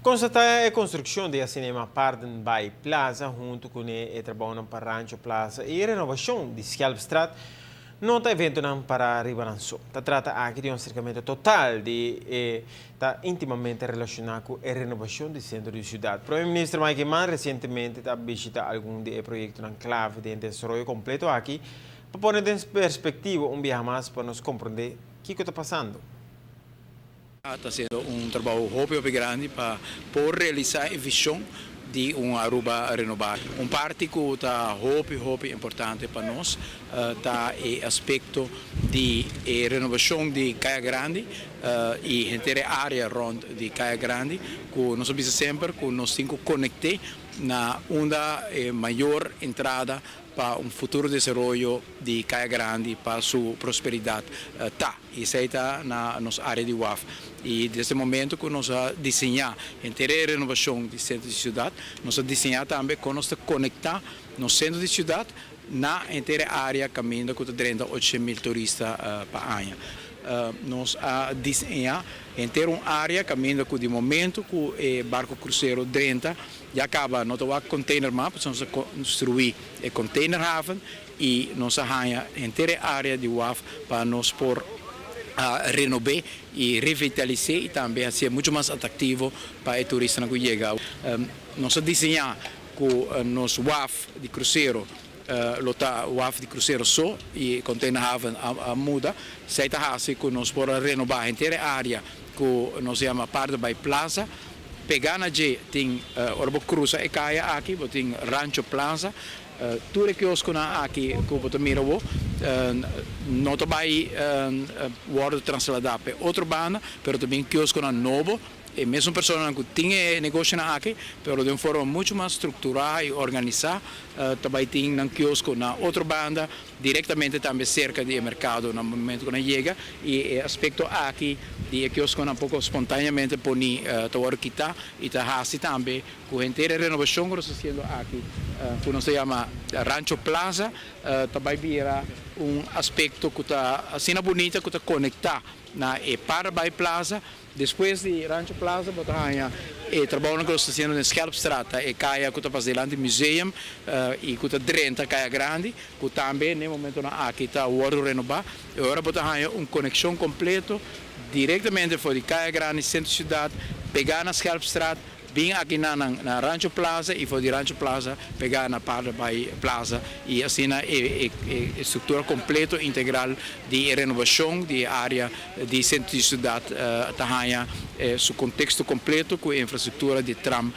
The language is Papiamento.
Constata e construccion di cinema Paardenbaai Plaza hunto cu e trabou pa Rancho Plaza y renovacion di Schelpstraat no ta eventonan para riba nan so. Ta trata aki di un acercamento total di ta intimamente relaciona cu e renovacion di centro di ciudad. Prome Minister Mike Eman recientemente a bishita algun di e proyectonan clave di desaroyo completo aki pa pone den perspectiva un biaha mas pa nos comprende kico ta pasando. Ta siendo un trabou hopi hopi grandi pa por realisa e vision di un Aruba renoba. Un parti cu ta hopi hopi importante pa nos ta e aspecto di renovacion di Caya Grandi y henter area rond di Caya Grandi, cu nos bisa semper cu nos tin cu conecta na unda mayor entrada pa un futuro desaroyo di Caya Grandi, pa su prosperidad ta. Y esey ta na nos area di waf. Y desde e momento cu nos a diseña henter e renovacion di centro di ciudad, nos a diseña tambe con nos conecta nos centro di ciudad na henter area caminda cu 38 mil turista pa aña. Nos a diseña henter un area caminda cu di momento cu e barco crucero drenta, ya caba no ta container mas, nos a construi e container haven y nos a haya henter area di waf pa nos por renoba y revitalisa y tambe haci mucho mas atractivo pa e turista cu yega. Nos a diseña cu nos waf di crucero lo ta waf di crucero so y container haven a muda. Esey ta haci cu nos por renoba henter area cu nos yama Paardenbaai Plaza. Pega na dje tin ora bo cruza e caya aki, bo tin Rancho Plaza. Tur e kioskonan aki cu bo ta mira bo, no ta bay wordo traslada pa otro banda, pero tambe kioskonan nobo. E mesun persona cu tin e negoshi aki, pero di un forma mucho mas structura y organisa, tambe tin un kiosko na otro banda, directamente tambe cerca di mercado na momento cu nan yega, y e aspecto aki di kiosko un poco spontaneamente poni ta wordo kita y ta hasi tambe cu henter e renovacion cu nos ta haciendo aki, cu nos ta yama Rancho Plaza, tambe bira un aspecto cu ta asina bunita cu ta conecta na e Paardenbaai Plaza. Despues di Rancho Plaza, bo ta haya e trabou cu nos ta haciendo na Schelpstraat, e caya cu ta pas dilanti museum y cu ta drenta Caya Grandi, cu tambe na e momento aki ta wordo renoba. Y awor bo ta haya un conexion completo directamente for di Caya Grandi, centro di ciudad, pega na Schelpstraat, bin aki na Rancho Plaza y for di Rancho Plaza pega na Paardenbaai Plaza y asina e structura completo integral di renovacion di area di centro di ciudad ta haya su contexto completo cu infrastructura di tram.